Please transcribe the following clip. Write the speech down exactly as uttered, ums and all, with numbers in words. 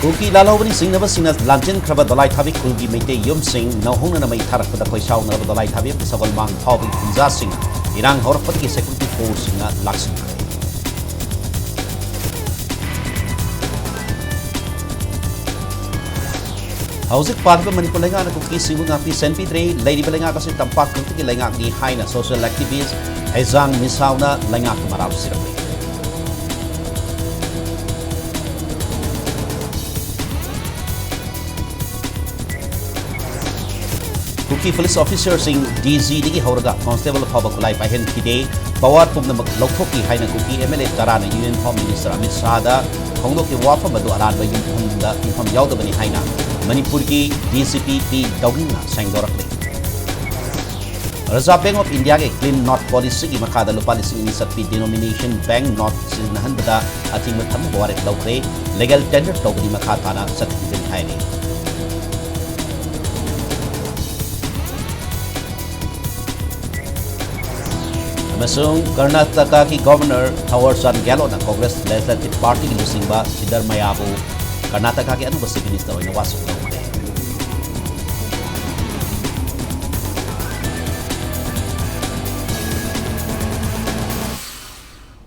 ꯀꯨꯀꯤ ꯂꯥꯜꯍꯧꯕꯅꯤ ꯆꯤꯡꯅꯕꯁꯤꯡꯅ ꯂꯥꯟꯖꯤꯟꯈ꯭ꯔꯕ ꯗꯣꯂꯥꯏꯊꯥꯕꯤ ꯈꯨꯜꯒꯤ ꯃꯩꯇꯩ ꯌꯨꯝꯁꯤꯡ ꯅꯧꯍꯧꯅꯅ ꯃꯩ ꯊꯥꯔꯛꯄꯗ ꯈꯣꯏꯁꯥꯎꯅꯔꯕ ꯗꯣꯂꯥꯏꯊꯥꯕꯤ ꯁꯒꯣꯜꯃꯥꯡ ꯐꯥꯎꯕꯒꯤ ꯈꯨꯟꯖꯥꯁꯤꯡ ꯏꯔꯥꯡ ꯍꯧꯔꯛꯄꯗꯒꯤ security forceꯁꯤꯡꯅ ꯂꯥꯛꯁꯤꯟꯈ꯭ꯔꯦ꯫ ꯍꯧꯖꯤꯛ ꯄꯥꯜꯂꯤꯕ ꯃꯅꯤꯄꯨꯔ ꯂꯩꯉꯥꯛꯅ ꯀꯨꯀꯤꯁꯤꯡꯕꯨ ꯉꯥꯛꯄꯤ ꯁꯦꯟꯕꯤꯗ꯭ꯔꯦ꯫ ꯂꯩꯔꯤꯕ ꯂꯩꯉꯥꯛ ꯑꯁꯤ ꯇꯝꯄꯥꯛ ꯈꯛꯇꯒꯤ ꯂꯩꯉꯥꯛꯅꯤ ꯍꯥꯏꯅ social activist ꯍꯩꯖꯥꯡ ꯃꯤꯁꯥꯎꯅ ꯂꯩꯉꯥꯛꯇ ꯃꯔꯥꯜ ꯁꯤꯔꯝꯃꯤ꯫ ꯀꯨꯀꯤ police officerꯁꯤꯡ DGꯗꯒꯤ ꯍꯧꯔꯒ constable ꯐꯥꯎꯕ ꯈꯨꯠꯂꯥꯏ ꯄꯥꯏꯍꯟꯈꯤꯗꯦ꯫ Power ꯄꯨꯝꯅꯃꯛ ꯂꯧꯊꯣꯛꯈꯤ ꯍꯥꯏꯅ ꯀꯨꯀꯤ MLA ꯇꯔꯥꯅ Union Home Minister Amit ꯁꯥꯍꯗ ꯐꯣꯡꯗꯣꯛꯈꯤꯕ ꯋꯥꯐꯝ ꯑꯗꯨ ꯑꯔꯥꯟꯕ ꯌꯨꯝꯐꯝꯗ, ꯌꯨꯝꯐꯝ ꯌꯥꯎꯗꯕꯅꯤ ꯍꯥꯏꯅ ꯃꯅꯤꯄꯨꯔꯒꯤ DGP P ꯗꯧꯔꯤꯡꯅ ꯁꯦꯡꯗꯣꯔꯛꯂꯤ꯫ Reserve Bank of Indiaꯒꯤ clean note policyꯒꯤ ꯃꯈꯥꯗ ꯂꯨꯄꯥ ꯂꯤꯁꯤꯡ ꯑꯅꯤ ꯆꯠꯄꯤ denomination bank note ꯁꯤꯖꯤꯟꯅꯍꯟꯕꯗ ꯑꯊꯤꯡꯕ ꯊꯝꯕ ꯋꯥꯔꯦꯞ ꯂꯧꯈ꯭ꯔꯦ꯫ Legal tender ꯇꯧꯕꯗꯤ ꯃꯈꯥ ꯇꯥꯅ ꯆꯠꯊꯈꯤꯒꯅꯤ ꯍꯥꯏꯔꯤ꯫ ꯑꯃꯁꯨꯡ ꯀꯔꯅꯥꯇꯀꯥꯒꯤ Governor ꯊꯥꯋꯔꯆꯥꯟ ꯒꯦꯍꯂꯣꯠꯅ Congress Legislative Partyꯒꯤ ꯂꯨꯆꯤꯡꯕ ꯁꯤꯗꯔꯃꯌꯥꯕꯨ ꯀꯔꯅꯥꯇꯀꯥꯒꯤ ꯑꯅꯧꯕ Chief Minister ꯑꯣꯏꯅ ꯋꯥꯁꯛ ꯂꯧꯈ꯭ꯔꯦ꯫